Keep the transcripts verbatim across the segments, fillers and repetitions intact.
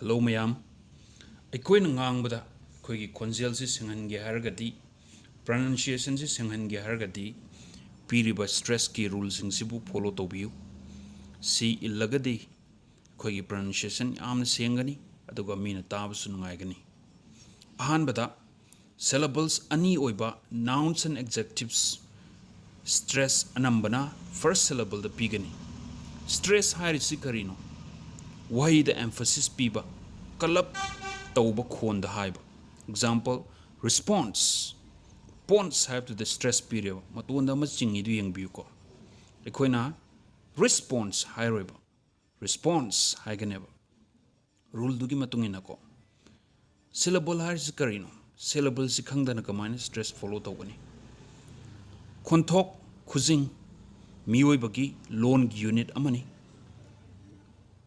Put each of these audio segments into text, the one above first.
Hello ꯃꯌꯥꯝ꯫ ꯑꯩꯈꯣꯏꯅ ꯉꯥꯡꯕꯗ ꯑꯩꯈꯣꯏꯒꯤ ꯈꯣꯟꯖꯦꯜꯁꯤ ꯁꯦꯡꯍꯟꯒꯦ ꯍꯥꯏꯔꯒꯗꯤ, ꯄ꯭ꯔꯅꯟꯁꯤꯌꯦꯁꯟꯁꯤ ꯁꯦꯡꯍꯟꯒꯦ ꯍꯥꯏꯔꯒꯗꯤ, ꯄꯤꯔꯤꯕ ꯁ꯭ꯇ꯭ꯔꯦꯁꯀꯤ ꯔꯨꯜꯁꯤꯡꯁꯤꯕꯨ ꯐꯣꯂꯣ ꯇꯧꯕꯤꯌꯨ꯫ ꯁꯤ ꯏꯜꯂꯒꯗꯤ ꯑꯩꯈꯣꯏꯒꯤ ꯄ꯭ꯔꯅꯟꯁꯤꯌꯦꯁꯟ ꯌꯥꯝꯅ ꯁꯦꯡꯒꯅꯤ, ꯑꯗꯨꯒ ꯃꯤꯅ ꯇꯥꯕꯁꯨ ꯅꯨꯡꯉꯥꯏꯒꯅꯤ꯫ ꯑꯍꯥꯟꯕꯗ, ꯁꯤꯂꯦꯕꯜꯁ ꯑꯅꯤ ꯑꯣꯏꯕ ꯅꯥꯎꯟꯁ ꯑꯦꯟ ꯑꯦꯛꯖꯦꯛꯇꯤꯚꯁ ꯁ꯭ꯇ꯭ꯔꯦꯁ ꯑꯅꯝꯕꯅ ꯐꯥꯔꯁ ꯁꯤꯂꯦꯕꯜꯗ ꯄꯤꯒꯅꯤ꯫ ꯁ꯭ꯇ꯭ꯔꯦꯁ ꯍꯥꯏꯔꯤꯁꯤ ꯀꯔꯤꯅꯣ? ꯋꯥꯍꯩꯗ ꯑꯦꯝꯐꯁꯤꯁ ꯄꯤꯕ, ꯀꯜꯂꯞ ꯇꯧꯕ ꯈꯣꯟꯗ ꯍꯥꯏꯕ꯫ Example, response. ꯄꯣꯟꯁ ꯍꯥꯏꯕꯗꯨꯗ ꯁ꯭ꯇ꯭ꯔꯦꯁ ꯄꯤꯔꯦꯕ, ꯃꯇꯣꯟꯗ ꯑꯃ ꯆꯤꯡꯉꯤꯗꯨ ꯌꯦꯡꯕꯤꯌꯨꯀꯣ꯫ ꯑꯩꯈꯣꯏꯅ ꯔꯤꯁꯄꯣꯟꯁ ꯍꯥꯏꯔꯣꯏꯕ, ꯔꯤꯁꯄꯣꯟꯁ ꯍꯥꯏꯒꯅꯦꯕ꯫ ꯔꯨꯜꯗꯨꯒꯤ ꯃꯇꯨꯡ ꯏꯟꯅꯀꯣ꯫ ꯁꯤꯂꯦꯕꯜ ꯍꯥꯏꯔꯤꯁꯤ ꯀꯔꯤꯅꯣ? ꯁꯤꯂꯦꯕꯜꯁꯤ ꯈꯪꯗꯅ ꯀꯃꯥꯏꯅ ꯁ꯭ꯇ꯭ꯔꯦꯁ ꯐꯣꯂꯣ ꯇꯧꯒꯅꯤ? ꯈꯣꯟꯊꯣꯛ, ꯈꯨꯖꯤꯡ, ꯃꯤꯑꯣꯏꯕꯒꯤ ꯂꯣꯟꯒꯤ ꯌꯨꯅꯤꯠ ꯑꯃꯅꯤ꯫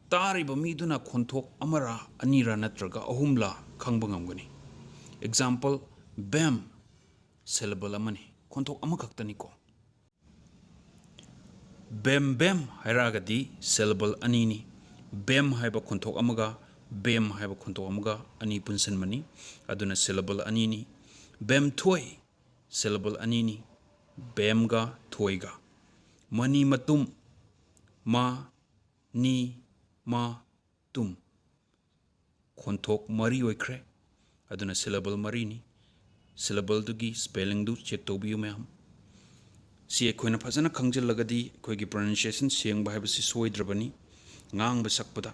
ꯇꯥꯔꯤꯕ ꯃꯤꯗꯨꯅ ꯈꯣꯟꯊꯣꯛ ꯑꯃꯔꯥ, ꯑꯅꯤꯔꯥ ꯅꯠꯇ꯭ꯔꯒ ꯑꯍꯨꯝꯂꯥ ꯈꯪꯕ ꯉꯝꯒꯅꯤ꯫ ꯑꯦꯛꯖꯥꯝꯄꯜ, ꯕꯦꯝ, ꯁꯤꯂꯦꯕꯜ ꯑꯃꯅꯤ, ꯈꯣꯟꯊꯣꯛ ꯑꯃꯈꯛꯇꯅꯤꯀꯣ꯫ ꯕꯦꯝ ꯕꯦꯝ ꯍꯥꯏꯔꯛꯑꯒꯗꯤ ꯁꯤꯂꯦꯕꯜ ꯑꯅꯤꯅꯤ꯫ ꯕꯦꯝ ꯍꯥꯏꯕ ꯈꯣꯟꯊꯣꯛ ꯑꯃꯒ ꯕꯦꯝ ꯍꯥꯏꯕ ꯈꯣꯟꯊꯣꯛ ꯑꯃꯒ ꯑꯅꯤ ꯄꯨꯟꯁꯤꯟꯕꯅꯤ, ꯑꯗꯨꯅ ꯁꯤꯂꯦꯕꯜ ꯑꯅꯤꯅꯤ꯫ ꯕꯦꯝꯊꯣꯏ, ꯁꯤꯂꯦꯕꯜ ꯑꯅꯤꯅꯤ, ꯕꯦꯝꯒ ꯊꯣꯏꯒ꯫ ꯃꯅꯤ ꯃꯇꯨꯝ, ꯃ, ꯅꯤ, ꯃ, ꯇꯨꯝ꯫ ꯈꯣꯟꯊꯣꯛ ꯃꯔꯤ ꯑꯣꯏꯈ꯭ꯔꯦ, ꯑꯗꯨꯅ ꯁꯤꯂꯦꯕꯜ ꯃꯔꯤꯅꯤ꯫ ꯁꯤꯂꯦꯕꯜꯗꯨꯒꯤ ꯁ꯭ꯄꯦꯂꯤꯡꯗꯨ ꯆꯦꯛ ꯇꯧꯕꯤꯌꯨ ꯃꯌꯥꯝ꯫ ꯁꯤ ꯑꯩꯈꯣꯏꯅ ꯐꯖꯅ ꯈꯪꯖꯤꯜꯂꯒꯗꯤ ꯑꯩꯈꯣꯏꯒꯤ ꯄ꯭ꯔꯅꯟꯁꯤꯌꯦꯁꯟ ꯁꯦꯡꯕ ꯍꯥꯏꯕꯁꯤ ꯁꯣꯏꯗ꯭ꯔꯕꯅꯤ꯫ ꯉꯥꯡꯕ ꯁꯛꯄꯗ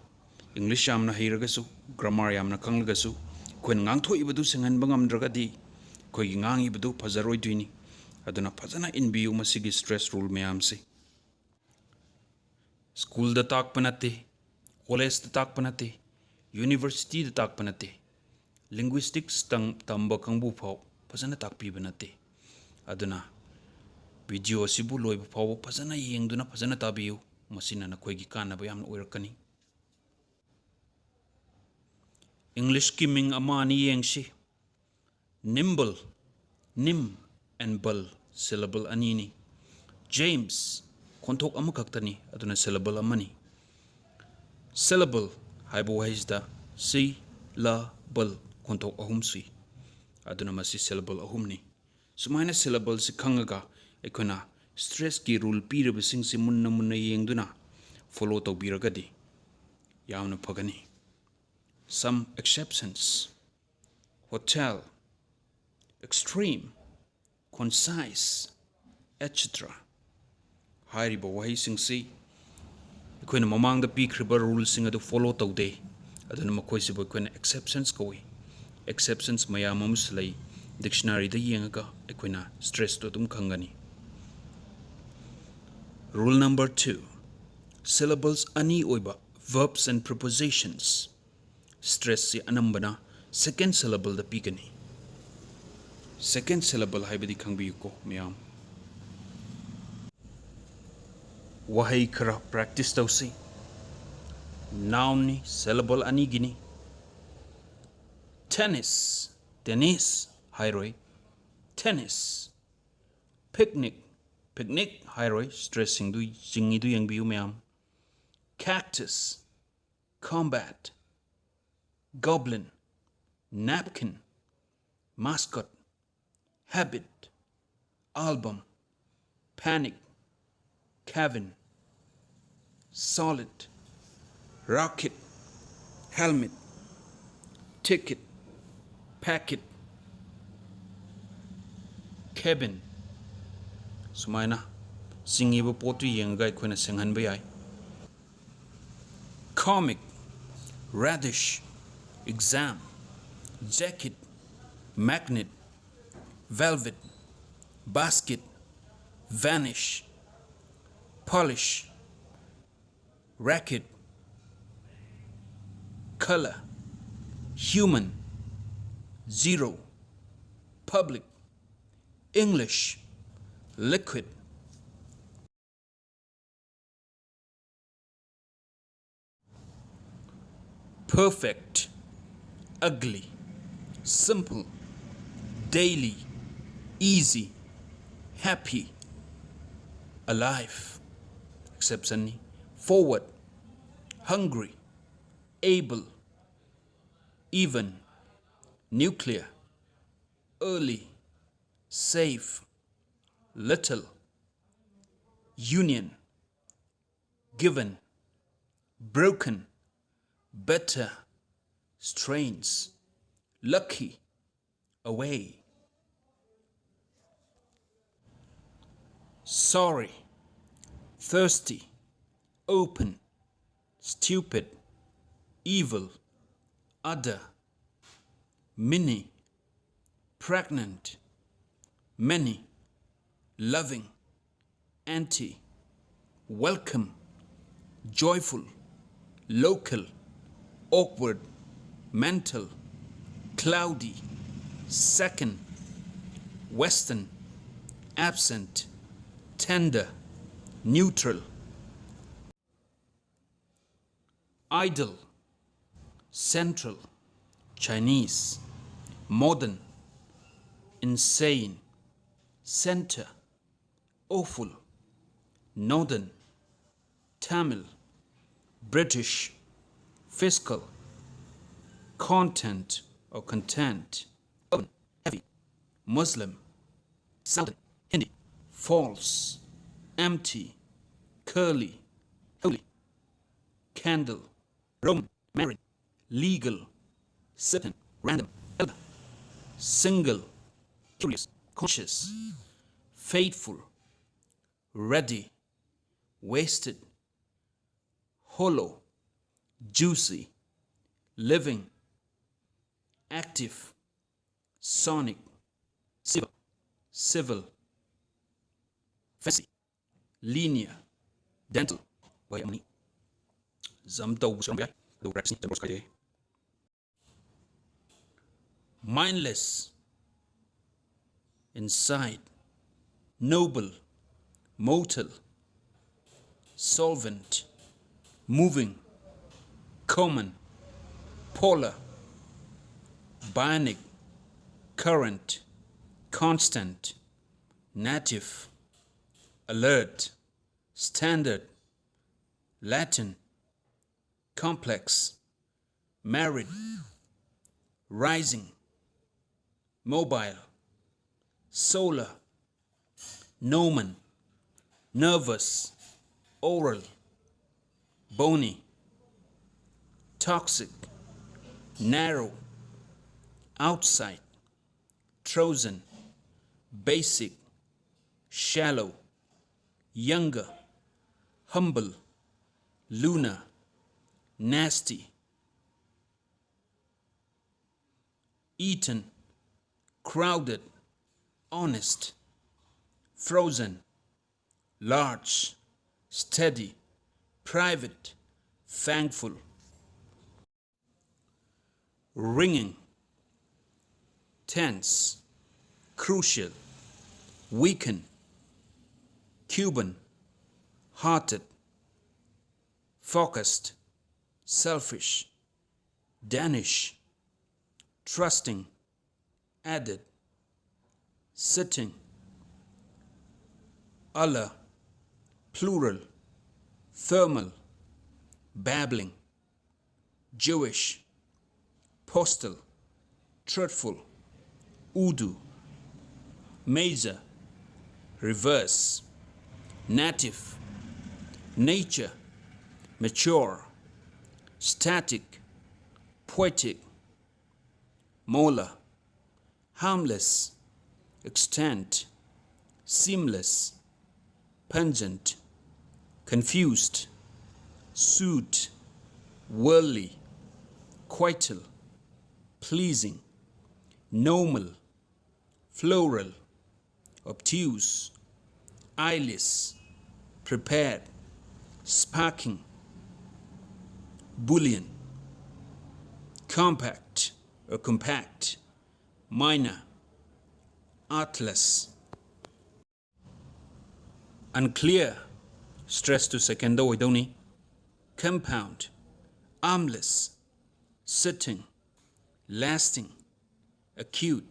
ꯏꯪꯂꯤꯁ ꯌꯥꯝꯅ ꯍꯩꯔꯒꯁꯨ, ꯒ꯭ꯔꯥꯃꯥꯔ ꯌꯥꯝꯅ ꯈꯪꯂꯒꯁꯨ, ꯑꯩꯈꯣꯏꯅ ꯉꯥꯡꯊꯣꯛꯏꯕꯗꯨ ꯁꯦꯡꯍꯟꯕ ꯉꯝꯗ꯭ꯔꯒꯗꯤ ꯑꯩꯈꯣꯏꯒꯤ ꯉꯥꯡꯉꯤꯕꯗꯨ ꯐꯖꯔꯣꯏꯗꯣꯏꯅꯤ꯫ ꯑꯗꯨꯅ ꯐꯖꯅ ꯏꯟꯕꯤꯌꯨ ꯃꯁꯤꯒꯤ ꯁ꯭ꯇ꯭ꯔꯦꯁ ꯔꯨꯜ ꯃꯌꯥꯝꯁꯤ꯫ ꯁ꯭ꯀꯨꯜꯗ ꯇꯥꯛꯄ ꯅꯠꯇꯦ, ꯀꯣꯂꯦꯖꯇ ꯇꯥꯛꯄ ꯅꯠꯇꯦ, ꯌꯨꯅꯤꯚꯔꯁꯤꯇꯤꯗ ꯇꯥꯛꯄ ꯅꯠꯇꯦ, ꯂꯤꯡꯒ꯭ꯋꯤꯁꯇꯤꯛꯁ ꯇꯝ-, ꯇꯝꯕ ꯀꯥꯡꯕꯨ ꯐꯥꯎ ꯐꯖꯅ ꯇꯥꯛꯄꯤꯕ ꯅꯠꯇꯦ꯫ ꯑꯗꯨꯅ ꯚꯤꯗꯤꯑꯣ ꯑꯁꯤꯕꯨ ꯂꯣꯏꯕ ꯐꯥꯎꯕ ꯐꯖꯅ ꯌꯦꯡꯗꯨꯅ ꯐꯖꯅ ꯇꯥꯕꯤꯌꯨ, ꯃꯁꯤꯅ ꯅꯈꯣꯏꯒꯤ ꯀꯥꯟꯅꯕ ꯌꯥꯝꯅ ꯑꯣꯏꯔꯛꯀꯅꯤ꯫ ꯏꯪꯂꯤꯁꯀꯤ ꯃꯤꯡ ꯑꯃ ꯑꯅꯤ ꯌꯦꯡꯁꯤ꯫ ꯅꯤꯝꯕꯜ, ꯅꯤꯝ ꯑꯦꯟ ꯕꯜ, ꯁꯤꯂꯦꯕꯜ ꯑꯅꯤꯅꯤ꯫ ꯖꯦꯝꯁ, ꯈꯣꯟꯊꯣꯛ ꯑꯃꯈꯛꯇꯅꯤ, ꯑꯗꯨꯅ ꯁꯤꯂꯦꯕꯜ ꯑꯃꯅꯤ꯫ ꯁꯤꯂꯦꯕꯜ ꯍꯥꯏꯕ ꯋꯥꯍꯩꯁꯤꯗ ꯁꯤ, ꯂ, ꯕꯜ ꯈꯣꯟꯊꯣꯛ ꯑꯍꯨꯝ ꯁꯨꯏ꯫ ꯑꯗꯨꯅ ꯃꯁꯤ syllable ꯑꯍꯨꯝꯅꯤ꯫ ꯁꯨꯃꯥꯏꯅ syllableꯁꯤ ꯈꯪꯉꯒ ꯑꯩꯈꯣꯏꯅ stressꯀꯤ rule ꯄꯤꯔꯤꯕꯁꯤꯡꯁꯤ ꯃꯨꯟꯅ ꯃꯨꯟꯅ ꯌꯦꯡꯗꯨꯅ follow ꯇꯧꯕꯤꯔꯒꯗꯤ ꯌꯥꯝꯅ ꯐꯒꯅꯤ꯫ Some exceptions: hotel, extreme, concise, et cetera꯫ ꯍꯥꯏꯔꯤꯕ ꯋꯥꯍꯩꯁꯤꯡꯁꯤ ꯑꯩꯈꯣꯏꯅ ꯃꯃꯥꯡꯗ ꯄꯤꯈ꯭ꯔꯤꯕ ruleꯁꯤꯡ ꯑꯗꯨ follow ꯇꯧꯗꯦ꯫ ꯑꯗꯨꯅ ꯃꯈꯣꯏꯁꯤꯕꯨ ꯑꯩꯈꯣꯏꯅ exceptions ꯀꯧꯏ꯫ Exceptions ꯃꯌꯥꯝ ꯑꯃꯁꯨ ꯂꯩ꯫ Dictionaryꯗ ꯌꯦꯡꯉꯒ ꯑꯩꯈꯣꯏꯅ stressꯇꯨ ꯑꯗꯨꯝ ꯈꯪꯒꯅꯤ꯫ Rule number two: syllables ꯑꯅꯤ ꯑꯣꯏꯕ verbs and prepositions꯫ Stressꯁꯤ ꯑꯅꯝꯕꯅ second syllableꯗ ꯄꯤꯒꯅꯤ꯫ Second syllable ꯍꯥꯏꯕꯗꯤ ꯈꯪꯕꯤꯌꯨꯀꯣ ꯃꯌꯥꯝ꯫ ꯋꯥꯍꯩ ꯈꯔ practice ꯇꯧꯁꯤ꯫ Nounꯅꯤ, syllable ꯑꯅꯤꯒꯤꯅꯤ꯫ Tennis, tennis ꯍꯥꯏꯔꯣꯏ, tennis꯫ Picnic, picnic ꯍꯥꯏꯔꯣꯏ, stressꯁꯤꯡꯗꯨ ꯆꯤꯡꯉꯤꯗꯨ ꯌꯦꯡꯕꯤꯌꯨ ꯃꯌꯥꯝ꯫ Cactus, combat, goblin, napkin, mascot, habit, album, panic, cabin, solid, rocket, helmet, ticket, packet, cabin꯫ ꯁꯨꯃꯥꯏꯅ ꯆꯤꯡꯉꯤꯕ ꯄꯣꯠꯇꯨ ꯌꯦꯡꯉꯒ ꯑꯩꯈꯣꯏꯅ ꯁꯦꯡꯍꯟꯕ ꯌꯥꯏ꯫ Comic, radish, exam, jacket, magnet, velvet, basket, vanish, polish, racket, color, human, zero, public, English, liquid. Perfect, ugly, simple, daily, easy, happy, alive, exceptionꯅꯤ, forward, hungry, able, even, nuclear, early, safe, little, union, given, broken, better, strange, lucky, away. Sorry, thirsty, open, stupid, evil, other, mini, pregnant, many, loving, anti, welcome, joyful, local, awkward, mental, cloudy, second, western, absent, tender, neutral, idle, central, Chinese, modern, insane, center, awful, northern, Tamil, British, fiscal, content or content, open, heavy, Muslim, southern, Hindi, false, empty, curly, holy, candle, Roman, married, legal, certain, random, elder, single, curious, conscious, faithful, ready, wasted, hollow, juicy, living, active, sonic, civil, civil, fancy, linear, dental, ꯋꯥꯍꯩ ꯑꯃꯅꯤ꯫ Jump ꯇꯧꯕꯁꯨ ꯌꯥꯝ ꯌꯥꯏ, ꯑꯗꯨꯒ practice ꯅꯤ, jump ꯀꯥꯏꯗꯦ꯫ Mindless, inside, noble, motel, solvent, moving, common, polar, bionic, current, constant, native, alert, standard, Latin, complex, married, rising, mobile, solar, gnomon, nervous, oral, bony, toxic, narrow, outside, trojan, basic, shallow, younger, humble, lunar, nasty, eaten, crowded, honest, frozen, large, steady, private, thankful, ringing, tense, crucial, weaken, Cuban, hearted, focused, selfish, Danish, trusting, added, sitting, aller, plural, thermal, babbling, Jewish, postal, truthful, Urdu, major, reverse, native, nature, mature, static, poetic, molar, harmless, extent, seamless, pungent, confused, suit, worldly, quital, pleasing, normal, floral, obtuse, eyeless, prepared, sparking, bullion, compact or compact, minor, artless, unclear, stress to second ꯑꯣꯏꯗꯧꯅꯤ, compound, armless, sitting, lasting, acute,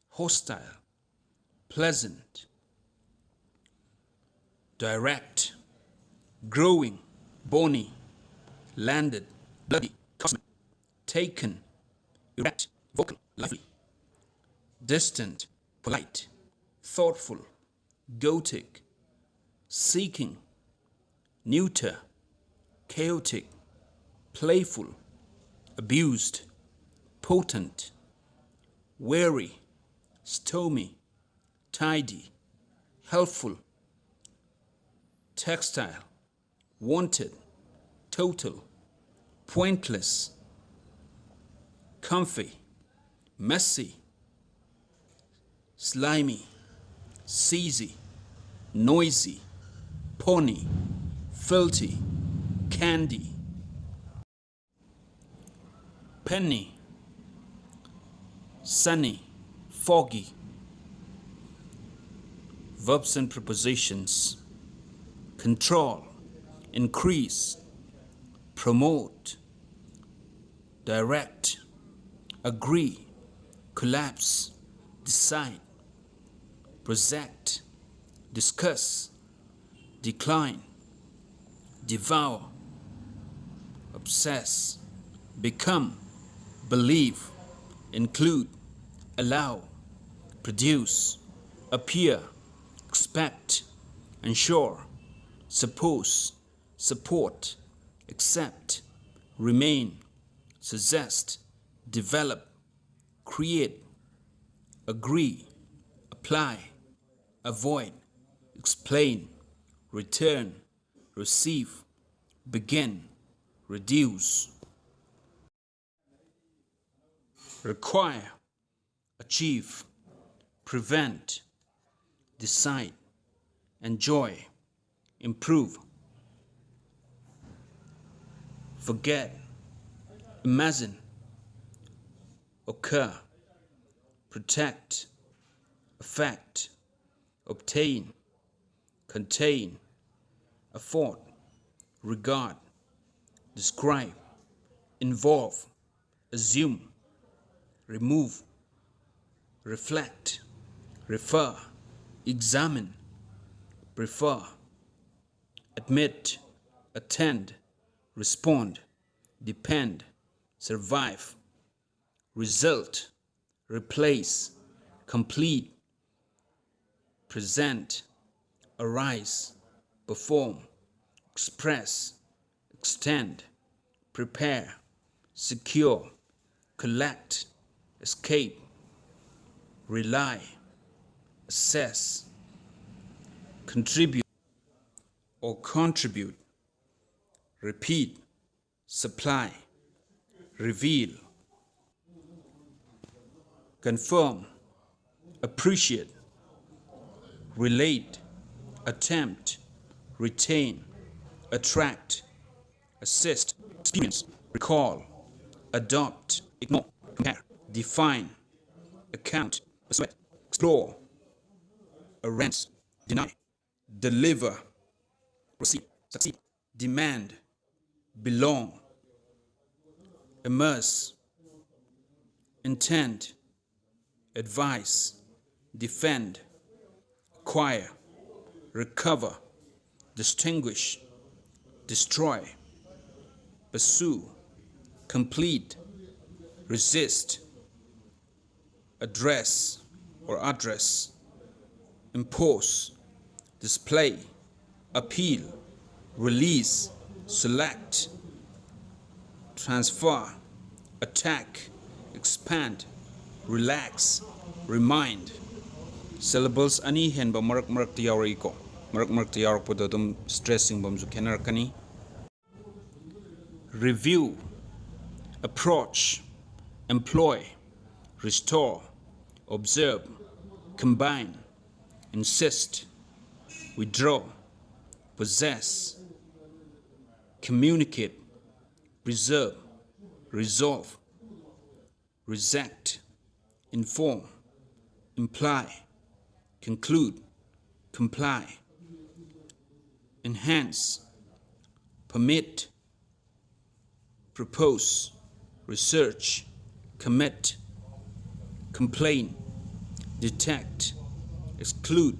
hostile, pleasant, direct, growing, bony, landed, bloody, cosmic, taken, erect, vocal, lively, distant, polite, thoughtful, goatic, seeking, neuter, chaotic, playful, abused, potent, wary, stormy, tidy, helpful, textile, wanted, total, pointless, comfy, messy, slimy, seasy, noisy, pony, filthy, candy, penny, sunny, foggy. Verbs and prepositions: control, increase, promote, direct, agree, collapse, decide, project, discuss, decline, devour, obsess, become, believe, include, allow, produce, appear, expect, ensure, suppose, support, accept, remain, suggest, develop, create, agree, apply, avoid, explain, return, receive, begin, reduce, require, achieve, prevent, decide, enjoy, improve, forget, imagine, occur, protect, affect, obtain, contain, afford, regard, describe, involve, assume, remove, reflect, refer, examine, prefer, admit, attend, respond, depend, survive, result, replace, complete, present, arise, perform, express, extend, prepare, secure, collect, escape, rely, assess, contribute or contribute, repeat, supply, reveal, confirm, appreciate, relate, attempt, retain, attract, assist, experience, recall, adopt, ignore, compare, define, account, persuade, explore, arrange, deny, deliver, proceed, succeed, demand, belong, immerse, intend, advise, defend, acquire, recover, distinguish, destroy, pursue, complete, resist, address or address, impose, display, appeal, release, select, transfer, attack, expand, relax, remind. Syllables ꯑꯅꯤ ꯍꯦꯟꯕ ꯃꯔꯛ ꯃꯔꯛꯇ ꯌꯥꯎꯔꯛꯏꯀꯣ꯫ ꯃꯔꯛ ꯃꯔꯛꯇ ꯌꯥꯎꯔꯛꯄꯗꯣ ꯑꯗꯨꯝ stress ꯆꯤꯡꯕ ꯑꯃꯁꯨ ꯈꯦꯠꯅꯔꯛꯀꯅꯤ꯫ Review, approach, employ, restore, observe, combine, insist, withdraw, possess, communicate, preserve, resolve, reject, inform, imply, conclude, comply, enhance, permit, propose, research, commit, complain, detect, exclude,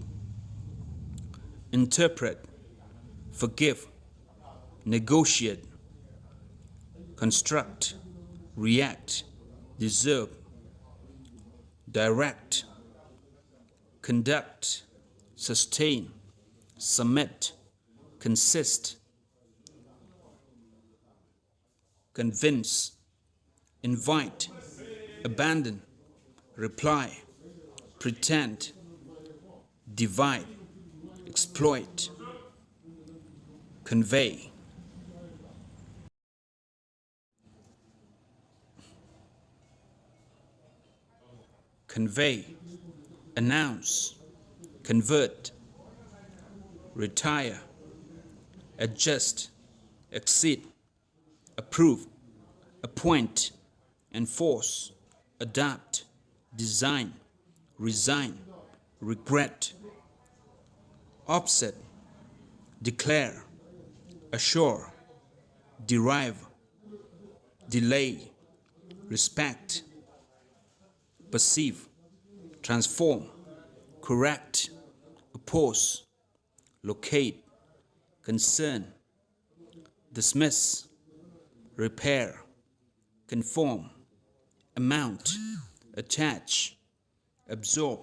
interpret, forgive, negotiate, construct, react, deserve, direct, conduct, sustain, submit, consist, convince, invite, abandon, reply, pretend, divide, exploit, convey, convey, announce, convert, retire, adjust, exceed, approve, appoint, enforce, adopt, design, resign, regret, offset, declare, assure, derive, delay, respect, perceive, transform, correct, oppose, locate, concern, dismiss, repair, conform, amount, attach, absorb,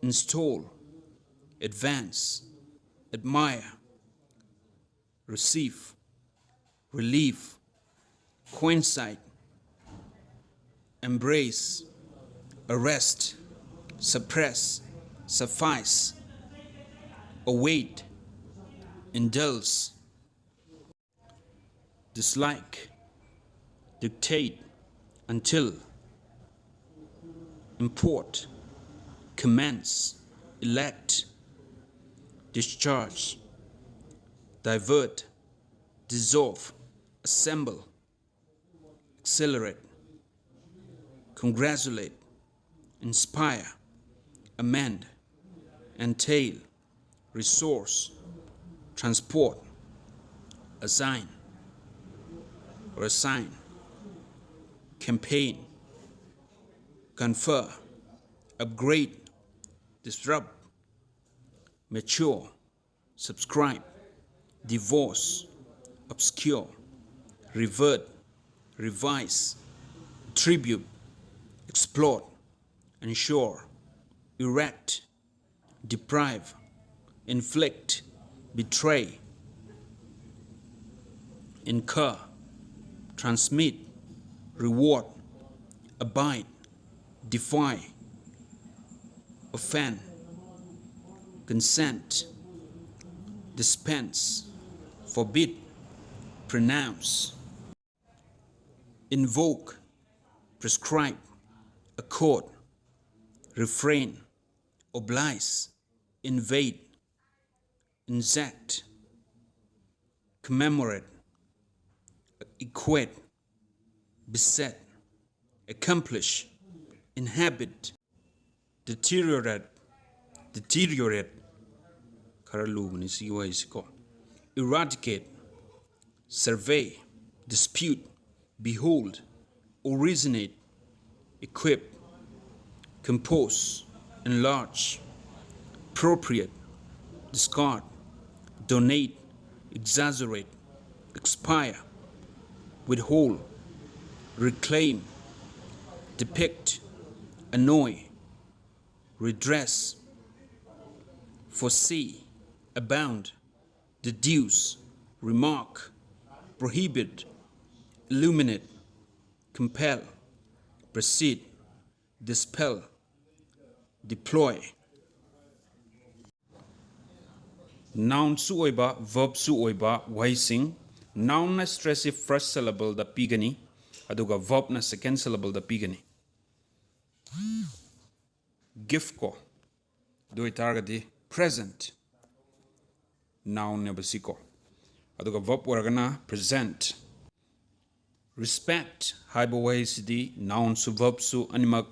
install, advance, admire, receive, relieve, coincide, embrace, arrest, suppress, suffice, await, indulge, dislike, dictate, until, import, commence, elect, discharge, divert, dissolve, assemble, accelerate, congratulate, inspire, amend, entail, resource, transport, assign, resign, campaign, confer, upgrade, disrupt, mature, subscribe, divorce, obscure, revert, revise, attribute, explore, ensure, erect, deprive, inflict, betray, incur, transmit, reward, abide, defy, offend, consent, dispense, forbid, pronounce, invoke, prescribe, accord, refrain, oblige, invade, inject, commemorate, equate, beset, accomplish, inhabit, deteriorate, deteriorate, ꯈꯔ ꯂꯨꯕꯅꯤ ꯁꯤꯒꯤ ꯋꯥꯍꯩꯁꯤꯀꯣ, eradicate, survey, dispute, behold, originate, equip, compose, enlarge, appropriate, discard, donate, exaggerate, expire, withhold, reclaim, depict, annoy, redress, foresee, abound, deduce, remark, prohibit, illuminate, compel, proceed, dispel, deploy. Nounꯁꯨ ꯑꯣꯏꯕ, verbꯁꯨ ꯑꯣꯏꯕ ꯋꯥꯍꯩꯁꯤꯡ꯫ Nounꯅ stressꯁꯤ first syllableꯗ ꯄꯤꯒꯅꯤ, ꯑꯗꯨꯒ verbꯅ second syllableꯗ ꯄꯤꯒꯅꯤ꯫ Give ꯀꯣ, ꯑꯗꯨ ꯑꯣꯏꯇꯥꯔꯒꯗꯤ present, nounꯅꯦꯕ ꯁꯤꯀꯣ, ꯑꯗꯨꯒ verb ꯑꯣꯏꯔꯒꯅ present꯫ Respect ꯍꯥꯏꯕ ꯋꯥꯍꯩꯁꯤꯗꯤ nounꯁꯨ verbꯁꯨ ꯑꯅꯤꯃꯛ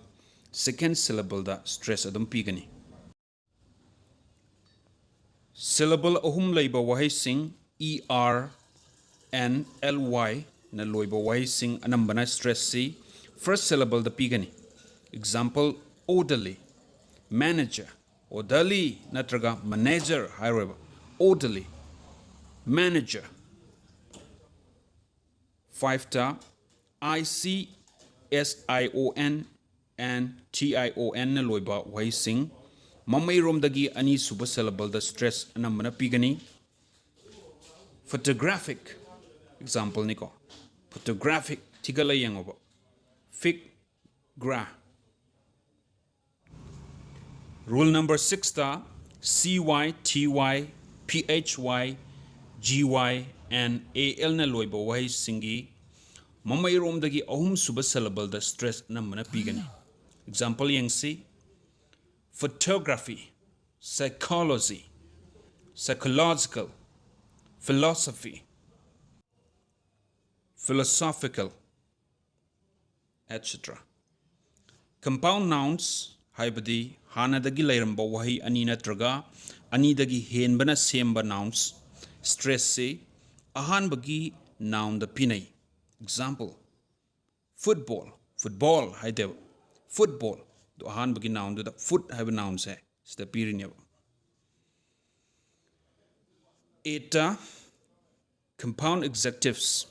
second syllableꯗ stress ꯑꯗꯨꯝ ꯄꯤꯒꯅꯤ꯫ Syllable ꯑꯍꯨꯝ ꯂꯩꯕ ꯋꯥꯍꯩꯁꯤꯡ er, n, ly ꯅ ꯂꯣꯏꯕ ꯋꯥꯍꯩꯁꯤꯡ ꯑꯅꯝꯕꯅ stressꯁꯤ first syllableꯗ ꯄꯤꯒꯅꯤ꯫ Example, orderly, manager, orderly ꯅꯠꯇ꯭ꯔꯒ manager ꯍꯥꯏꯔꯣꯏꯕ, orderly, manager꯫ Fiveꯇ I C S I O N and T I O N ꯅ ꯂꯣꯏꯕ ꯋꯥꯍꯩꯁꯤꯡ ꯃꯃꯩꯔꯣꯝꯗꯒꯤ ꯑꯅꯤꯁꯨꯕ syllable ꯗ stress ꯑꯅꯝꯕꯅ ꯄꯤꯒꯅꯤ꯫ Photographic example ꯅꯤꯀꯣ꯫ Photographic ꯊꯤꯒꯠꯂ ꯌꯦꯡꯉꯣꯕ꯫ Fig gra Rule number six ꯇ C Y, T Y, P H Y, G Y and A L ꯅ ꯂꯣꯏꯕ ꯋꯥꯍꯩꯁꯤꯡꯒꯤ ꯃꯃꯩꯔꯣꯝꯗꯒꯤ ꯑꯍꯨꯝꯁꯨꯕ syllable ꯗ stress ꯑꯅꯝꯕꯅ ꯄꯤꯒꯅꯤ꯫ Example ꯌꯦꯡꯁꯤ꯫ Photography, psychology, psychological, philosophy, philosophical, et cetera. Compound nouns ꯍꯥꯏꯕꯗꯤ ꯍꯥꯟꯅꯗꯒꯤ ꯂꯩꯔꯝꯕ ꯋꯥꯍꯩ ꯑꯅꯤ ꯅꯠꯇ꯭ꯔꯒ ꯑꯅꯤꯗꯒꯤ ꯍꯦꯟꯕꯅ ꯁꯦꯝꯕ nouns stress ꯁꯤ ꯑꯍꯥꯟꯕꯒꯤ noun ꯗ ꯄꯤꯅꯩ꯫ Example, football, football ꯍꯥꯏꯗꯦꯕ, football꯫ ꯑꯗꯣ ꯑꯍꯥꯟꯕꯒꯤ noun ꯗꯨꯗ foot ꯍꯥꯏꯕ noun ꯁꯦ ꯁꯤꯗ ꯄꯤꯔꯤꯅꯦꯕ꯫ Eight ꯇ compound adjectives,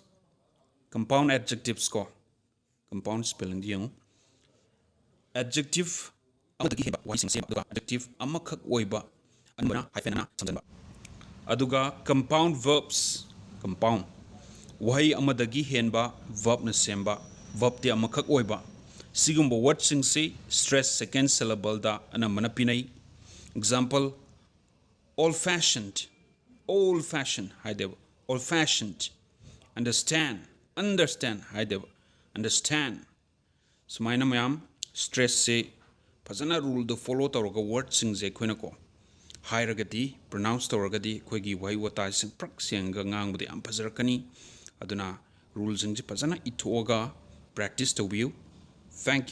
compound adjectives ꯀꯣ꯫ Compound spelling ꯗꯤ ꯌꯦꯡꯉꯨ꯫ Adjective ꯑꯃꯗꯒꯤ ꯍꯦꯟꯕ ꯋꯥꯍꯩꯁꯤꯡ ꯁꯦꯝꯕ, ꯑꯗꯨꯒ adjective ꯑꯃꯈꯛ ꯑꯣꯏꯕ ꯑꯅꯝꯕꯅ hyphen ꯅ ꯁꯝꯖꯟꯕ꯫ ꯑꯗꯨꯒ compound verbs, compound ꯋꯥꯍꯩ ꯑꯃꯗꯒꯤ ꯍꯦꯟꯕ verb ꯅ ꯁꯦꯝꯕ, verb ꯇꯤ ꯑꯃꯈꯛ ꯑꯣꯏꯕ꯫ ꯁꯤꯒꯨꯝꯕ word ꯁꯤꯡꯁꯤ stress second syllable ꯗ ꯑꯅꯝꯕꯅ ꯄꯤꯅꯩ꯫ Example, old fashioned, old fashioned ꯍꯥꯏꯗꯦꯕ, old fashioned꯫ Understand, understand ꯍꯥꯏꯗꯦꯕ, understand꯫ ꯁꯨꯃꯥꯏꯅ ꯃꯌꯥꯝ stress ꯁꯦ ꯐꯖꯅ rule ꯗꯣ follow ꯇꯧꯔꯒ word ꯁꯤꯡꯁꯦ ꯑꯩꯈꯣꯏꯅꯀꯣ ꯍꯥꯏꯔꯒꯗꯤ, pronounce ꯇꯧꯔꯒꯗꯤ ꯑꯩꯈꯣꯏꯒꯤ ꯋꯥꯍꯩ ꯋꯥꯇꯥꯁꯤꯡ ꯄ꯭ꯔꯛ ꯁꯦꯡꯉꯒ ꯉꯥꯡꯕꯗ ꯌꯥꯝ ꯐꯖꯔꯛꯀꯅꯤ꯫ ꯑꯗꯨꯅ rule ꯁꯤꯡꯁꯦ ꯐꯖꯅ ꯏꯊꯣꯛꯑꯒ practice ꯇꯧꯕꯤꯌꯨ꯫ Thank you꯫